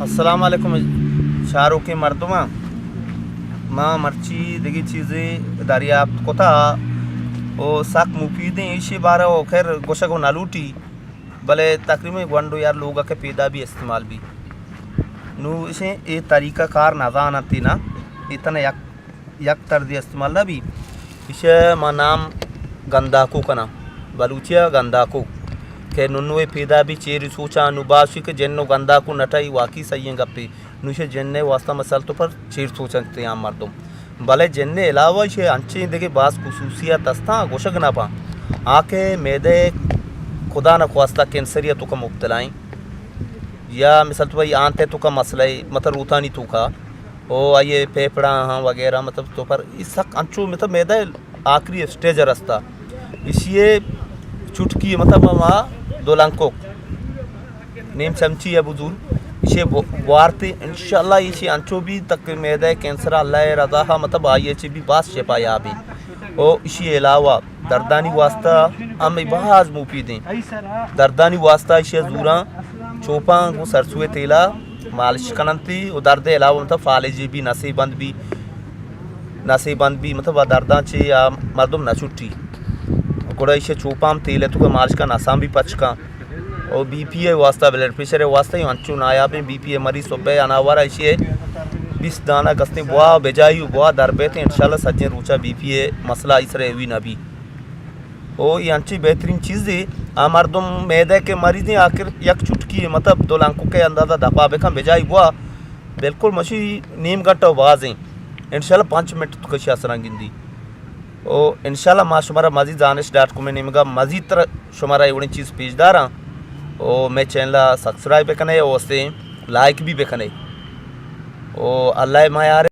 السلام علیکم چاروکیں مردماں، ما مرچی دگہ چیزے دریافت کتا و سک مفیدیں، ایشی بارہ و خیر گوشگ و نلوٹی، بلے تقریباً گونڈو یار لوگا کہ پیدا بھی استعمال بھی۔ نو اسے اے طریقہ کار نہ زانتی نا، اتنا یک یک طرزی استعمال نہ بی۔ ایشی ما نام گنداکو کناں، بلوچی ء گنداکو، کہ ننوے پیدا بی چیر سوچاں، نو باشی کہ جن و گنداکو نٹائی واقعی صحیح گپے۔ نو ایشی جن ء واسطہ مثال تو پر چیر سوچاں تے عام مردم۔ بلے جن ء علاوہ ایشی انچیں دگہ باز خصوصیت استاں گوشگ نہ باں۔ آ کہ میدے خدا نہ خواستہ کینسری ء تو کا مبتلا ایں، یا مثال تو بھائی آنتے تو کا مسئلہ ہے، مطلب روتانی تو کا او آئی ء پیپڑاں ہاں وغیرہ، مطلب تو پر ای سک انچو، مطلب میدہ آخری اسٹیج رستا۔ ایشی ء چٹکی، مطلب ما دو لنکوک نیم چمچی ء بزور، ایشی ء بو-، بوارتی انشاءاللہ ایشی انچو بھی تک میدہ کینسر اللہ ء رضا ہا، مطلب آئی ء چی بھی باز شفا یابی۔ او ایشی علاوہ دردانی واسطہ ہم باز مفید ایں۔ دردانی واسطہ ایشی ء زوراں چوپاں گوں سرسوئے تیلا مالش کننتی و درد ء علاوہ مطلب فالجی بھی نسے بند بھی، نسے بند بھی، مطلب آ درداں چے آ مردم نہ چھٹی۔ گڑا ایشی چوپاں ہم تیل ء تو کہ مالش کا نساں بھی پچ کن۔ او بی پی ء واسطہ، بلڈ پریشر ء واسطہ انچو نایابیں۔ بی پی ء مریض صبح اناوارا ایشی ء بیست دانہ گستیں بوا بجائی و بوا در بیت، انشاءاللہ سجیں روچا بی پی ء مسئلہ ایسر ہوی نہ بی۔ او اے انچیں بہترین چیزے۔ آ مردم میدہ کے مریضیں، آخر یک چٹکی ہے، مطلب دو لنکو کے اندازہ دپا بکن بجائی بوا، بالکل مشی نیم گھنٹہ و بازیں، انشاءاللہ پنچ منٹ تو کشی اثراں گندی۔ او انشاءاللہ ما شمارا مزید زانش ڈاٹ کم نیمگا مزید تر شمارا ایوڑیں چیز پیش داراں۔ او مے چینل سبسکرائب بکنے او اسے لائک بھی بکنے۔ او اللہ ما یار